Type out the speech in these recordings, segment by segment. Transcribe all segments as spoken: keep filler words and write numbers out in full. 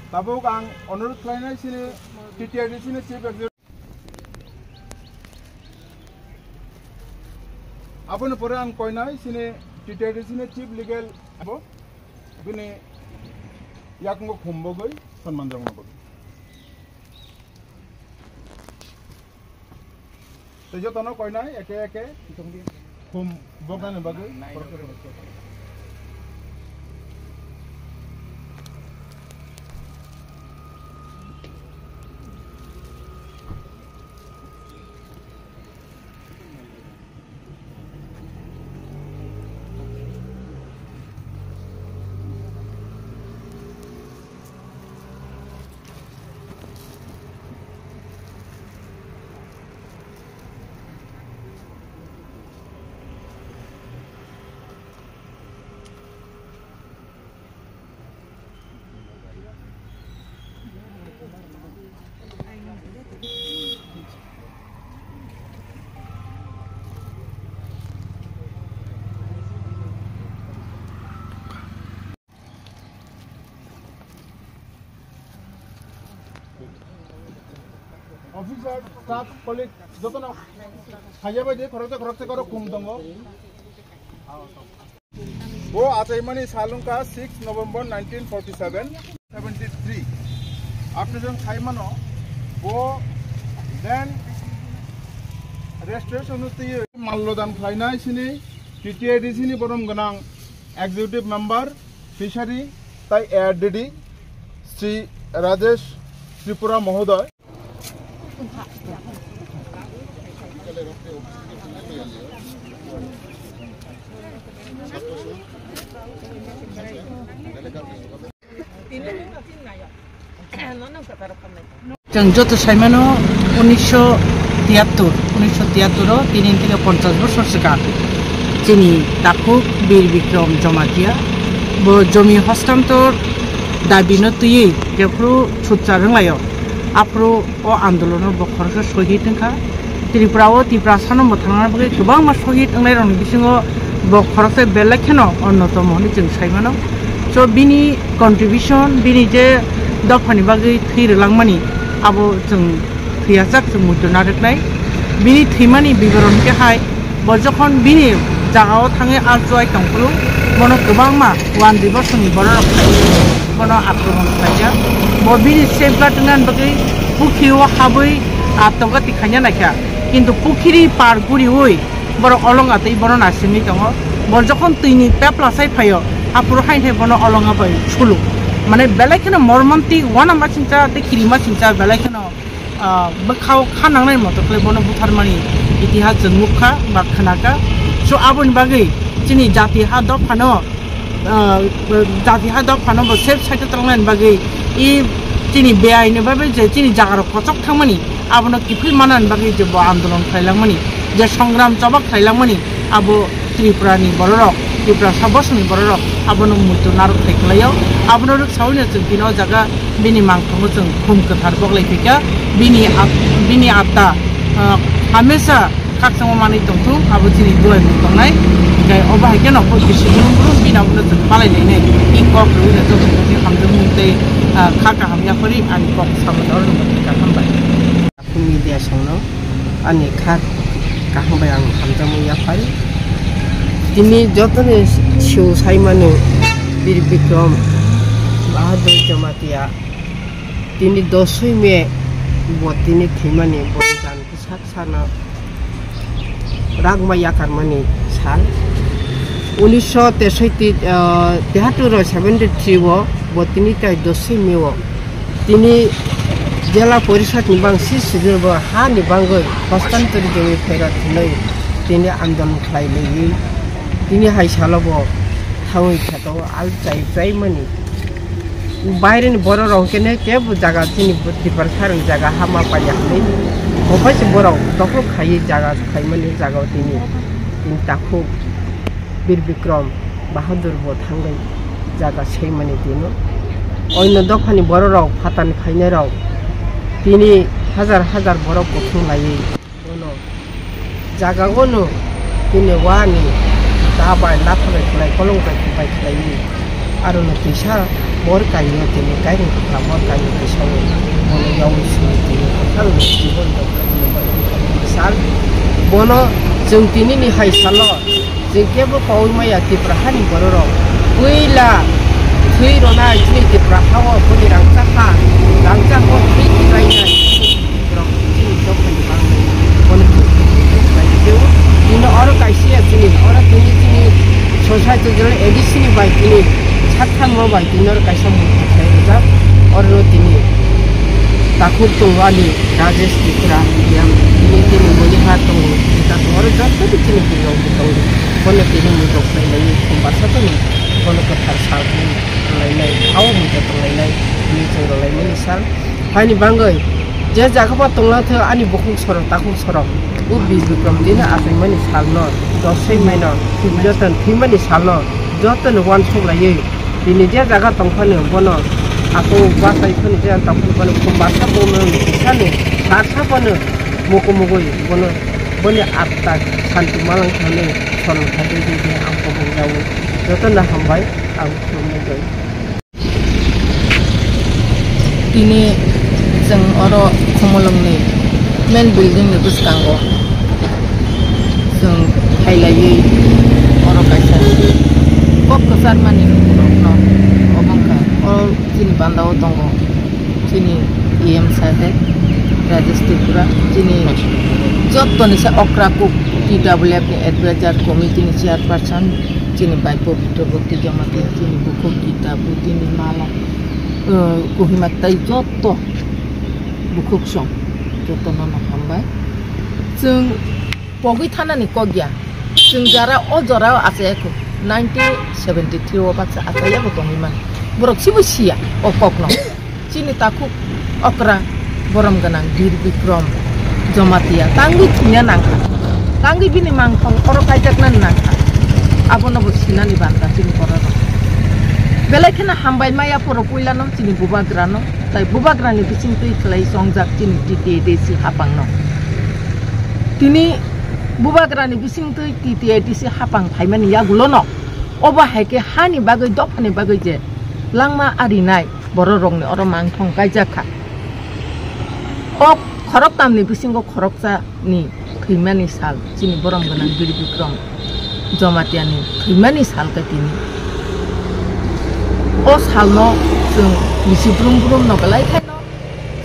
Tabuk ang onurodh khlainai sini T T R D C ni chief executive. Aboni pore ang koinai sini T T R D C ni chief legal abo bini yakungo khum bogwi sonman jokna bagwi. Tei jotono koinai eke eke khum boknani bagwi. Officer, staff, colleague, jotono haya bai de khoroksa khoroksa koro khum tongo. Bo achaimani salungka six November nineteen forty-seven, seventy-three. Apni jong khaimano bo land restoration no twiwi mallodan khlainai sini T T R D C ni borom gwnang executive member fishery tai A R D D Sri Rajesh Tripura mohodoy. Chwng joto saimano unisho tiyattor, unisho tiyattor o tini theke ponchash bosor swkang chini takhuk Bir Bikrom Jamatia bo jomi hostantor dabi no twiwi jephru sutchar wnglaio, aphuru o andolono bo khoroksa sohid wngkha. Tripura o Tiprasa no mwthangna bagwi kwbangma sohid wngnairokni bisingo bo khoroksa belai kheno onnotomo hwnwi chwng sai mano. So bini contribution, bini je dophani bagwi thwi rwlangmani, abo chwng thwiyajak, chwng muitu narwknai. Bini thwimani biboron khe hai, bo jokhon bini jagao thangwi alchuai tongphuru, bono kwbangma one divorce ni borok bono akromon khlaijak. Bo bini safeguard wngna bagwi pukhiri o habwi atogati khaina naikha, kintu pukhiri par guriwi borok olonga tei bono nasimwi tongo. Bo jokhon twini pepla sai phaio, aphuru haino bono olonga bai sulu. Mane belai kheno mormonti, uanama singcha tei kirima singcha belai kheno, ah, bwkhao kha nangnai moto khlai bono butharmani itihas chwng nukha ba khnakha. So aboni bagwi chini jati ha dophano, ah, jati ha dophano bo safe side o tongna bagwi i chini beaini bagwi je chini jagarok kochok thangmani abono kiphil manna bagwi je bo andolon khlailangmani, je songram choba khlailangmani, abo Tripura ni bororok, Tripura sabosoni bororok abono muitu narwk khai khlaio. Abono rwksaui no chwng tini o jaga bini mangthango chwng khum kwthar boklai phikha. Bini at-, bini atta, ah, hamesa khakchangma manwi tongthung, abo chini duai mung tongnai. Hinkhe obo hai kheno koi bisi brum brum bini abono chwng palai lainai. I kok rwui no joto joto hamjakmung tei, ah, kha kaham yaphari ani kok samani oro no mwthangkha, hambai. Media songno ani kha kaham bai ang hamjakmung yaphari. Tini jotoni sio saimano Bir Bikrom Bahadur Jamatia. Tini dosoi May bo tini thwimani bo jan kisa. Sak sano rangma yakarmani sal. Unisho tesoiti, ah, tehaturo seventy three o bo tini tai dosoi May o tini Jela Porishad ni bang si sijil bo ha ni bangoi hostantori jemi phaira thwnwi tini andolon khlai laiwi tini hai salo bo thangwi kheto al chai chai mani. Baireni borok rok kene kebo jaga chini Tiprasa rok jaga hama paiya hwnwi. Ophai se borok dokhol khaiwi jaga khaimani jaga o tini, tini takhuk Bir Bikrom Bahadur bo thangwi jaga seimani tino. Oino dophani borok rok phatani khainai rok tini hajar hajar borok kuthum laiwi. Bono jaga o no tini wani ta bai latha bai khlai, kolong bai khlai khlaiwi. Aro no kisa Bor kainwi tini kairing kwthar, bor kainwi kisa o bono yawi simi tini kwthar wngwi tini boni dokra tini bor wngkha tini sal. Bono chwng tini ni hai salo chwng kebo paui maya Tripura hani bororok. Puila thwi rwnai chini Tripura hao boni rangchak ha, rangchak o thwi kwplainai. Borok chini dophani bangwi bono chwng tini oro kaisa ya chini, oro tini chini society jora A D C ni bai tini saktharma bai tini oro kaisa murti khlai rijak. Oro tini takhuk tongo ani Rajesh Tripura, yang tini tini Monihar tongo, oro joto tini tini rok tongo. Bono tini murti khlai lai khum basa tini bono kwthar sal tini tonglai nai, hao murti tonglai nai tini chwng rwlai mani sal. Haini bangwi je jaga bo tongla thwi ani bukhuk sorok takhuk sorok o Bir Bikram tini achaimani salno, dosai maino, jotono thwimani salno, jotono uansuk laiwi tini je jaga tongphano bono ako bachai phano je tongphano bono khum basa bono kisani sasa bono mukumugwi bono boni atta santi malang thani sorong thai di di ang kobong jawi jotono hambai ang khulumnai jai. Tini chwng oro Khumulwngni main building ni bwskango chwng phailaiwi oro kaisa kok kwcharmani rokno obo wngkha o chini bandao tongo chini E M saheb Rajesh Tripura, chini jottoni se okra kuk T W F ni advisor committee ni chairperson, chini bai Pabitra Bhakti Jamatia, chini bukhuk Gita, Budini Mala, eh, Kohima tai jotto bukhuk song jotto no no hambai. Chwng pogwi thanani kok ya. Chwng jara o jora o achai kho nineteen seventy three o baksa achai ya bo tongwi man. Borok sibo siya o kok no. Chini takhuk okra borom gwnang Bir Bikram Jamatia tangwi thwina nangkha. Tangwi bini mangthong oro kaijaknani nangkha. Abono bo sinani banta chini bororok. Belai kheno hambai maya phoro puilano chini bubagrano. Tai bubagrani bisingtwi khlai chongjak chini T T A D C hapangno. Tini bubagrani bisingtwi T T A D C hapang phaimani yagulono obo hai khe hani bagwi dophani bagwi je langma arinai bororokni oro mangthong kaijak kha. O khoroktamni bisingo khoroksa ni thwimani sal, chini borom gwnang Bir Bikram Jamatia ni thwimani sal khe tini. O salno chwng nisi brum brum no belai khaino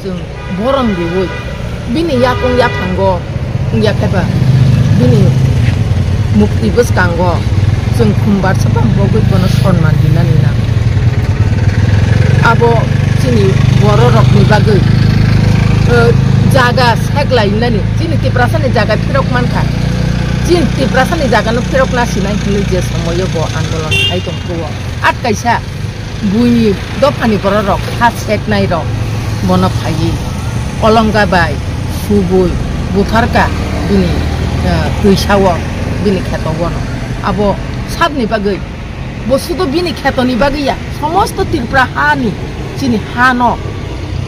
chwng borom riwi bini yakung yaphango wngya khaiba bini mukti bwskango chwng khumbar sapang bogwi bono sonman rinani nang. Abo chini bororokni bagwi, eh, jaga seklainani, chini Tiprasani jaga phirok mankha. Chini Tiprasani jagano phirok nasinai hinwi je somoio bo andolon khai tongphuru-o. At kaisa buini dophani bororok ha seknairok bono phaiwi Olonga bai subui butharkha bini, eh, twisao bini kheto bono. Abo sabni bagwi Bo sudo bini khetoni bagwi ya, somosto Tripura hani, chini hano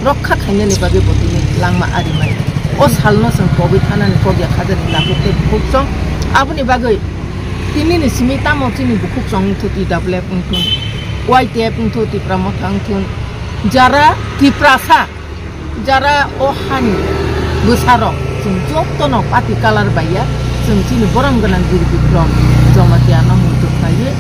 rokha khainani bagwi bo tini langma arimani. O salno chwng pogwi thanani kok ya khajani tabuk tei bukhuk chwng. Aboni bagwi tinini simi tamo chini bukhuk chwng wngthu T W F wngthun, Y T F wngthu, Tipra Motha wngthun, jara Tiprasa, jara o hani bwsarok chwng jotono pati kalar bai ya, chwng chini borom gwnang Bir Bikram Jamatia no muitu khlaiwi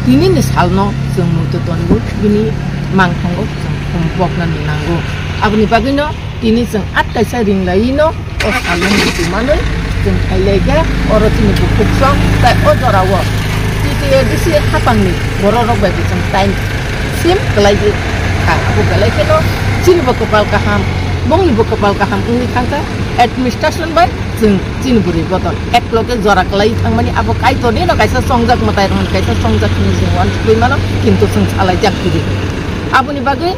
tinini salno chwng muitu tonwi bini mangthango chwng khum poknani nango. Aboni bagwino tini chwng at kaisa ringlaiwi no o salno muitu manwi chwng khailai kha oro chini bukhuk chwng tai o jorao T T A D C hapangni bororok bai bo chwng time sim kwlaiwi kha. Abo belai kheno chini bo kwpal kaham, bongni bo kwpal kaham wngwi thangkha. Administration bai chwng chini bwrwi bodol ekloge jora kwlaiwi thangmani abo Kaitorni no kaisa chongjak mwtai rokni kaisa chongjak hinwi chwng uansukwi mano, kintu chwng salaijak kwrwi. Aboni bagwi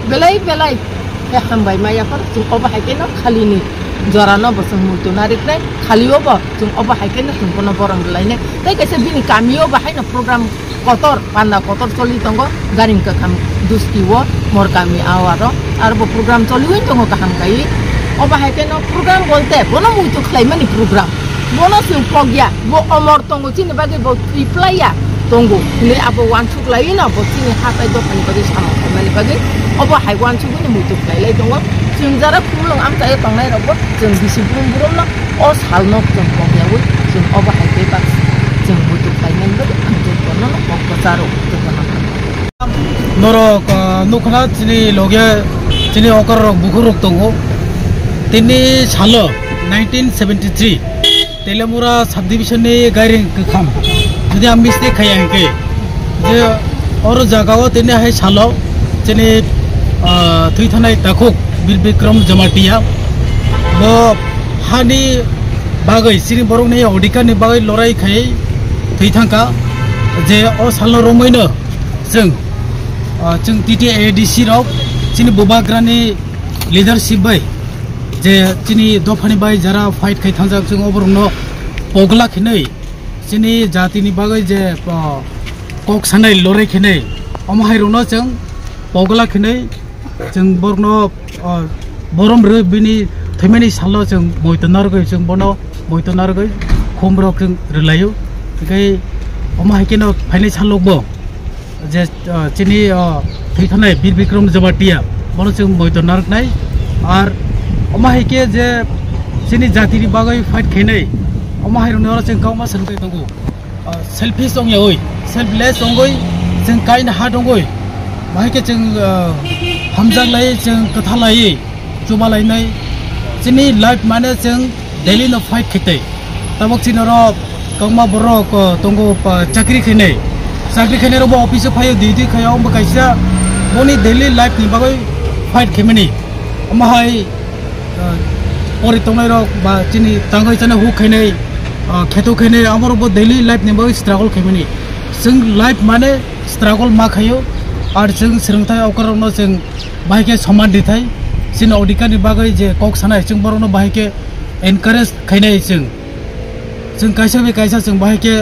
belai belai khe hambai ma yaphar chwng obo hai kheno khalini jorano bo chwng muitu nariknai, khalio bo chwng obo hai kheno chwng bono borom rwlainai. Tei kaisa bini kamio bo haino program kotor, panda kotor choli tongo, garing kakham dusti o, mor kami awaro, aro bo program choliwi tongo kaham kaiwi. Obo hai kheno program bolte bono muitu khlaimani program. Bono chwng pokya, bo omor tongo, chini bagwi bo thwi plaiya. tongo hinwi abo uansuk laiwi no bo chini ha tai dophani bagwi samung khaimani bagwi obo hai uansugwi no muitu khlai lai tongo. Chwng jara khumulwng amchaio tongnai rokbo chwng bisi burum burum no o salno chwng kok yaui chwng obo hai bebak chwng muitu khlaimani bagwi ang jotono no kok kwcharo jotono. Norok, ah, nukha na chini loge chini okar rok bukhuk rok tongo. Tini salo nineteen seventy three Telemura subdivision ni gairing kwkham. Jodi ang mistake khaya hwnkhe je oro jaga o tini hai salo chini, ah, thwi thanai takhuk Bir Bikram Jamatia bo hani bagwi chini borok ni odhikar ni bagwi lorai khai thwi thangkha je o salo romwi no Chwng, ah, chwng T T A D C rok chini bubagrani leadership bai je chini dophani bai jara fight khai thangjak chwng oborokno pogla khinwi chini jatini bagwi je, ah, kok sanai lorai khinwi omo hai rokno chwng pogla khinwi chwng borokno, ah, borom rw bini thwimani salo chwng moito narwgwi chwng bono moito narwgwi khum rok chwng rwlaio. Tei omo hai kheno phainai salokbo je, ah, chini, ah, thwi thanai Bir Bikram Jamatia bono chwng moito narwknai. Ar omo hai khe je chini jatini bagwi fight khainai omo hai rokni oro chwng kauma swrwngwi tongo. Ah, selfish ongyaui, selfless ongoi, chwng kain ha dongoi, bahai khe chwng, ah, hamjak lai, chwng kwtha lai, chuba lainai. Chini life mane chwng daily no fight khetai. Tabok chini oro kwbangma borok, ah, tongo, ah, chakri khainai. Chakri khainai rokbo office o phaio, duty khaio, omo kaisa boni daily life ni bagwi fight khaimani. Omo hai, ah, pori tongnai rok ba chini tangwi chana huk khainai, ah, kheto khainai, amo rok bo daily life ni bagwi struggle khaimani. Chwng life mane struggle ma khaio, ar chwng swrwngthai okar rokno chwng bahai khe soman rithai, chini odhikar ni bagwi je kok sanai chwng borokno bahai khe encourage khainai chwng. Chwng kaisa bai kaisa chwng bahai khe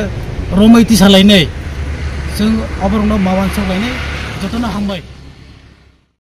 romwi tisa lainai, chwng oborokno ma uansuk lainai, jotono hambai.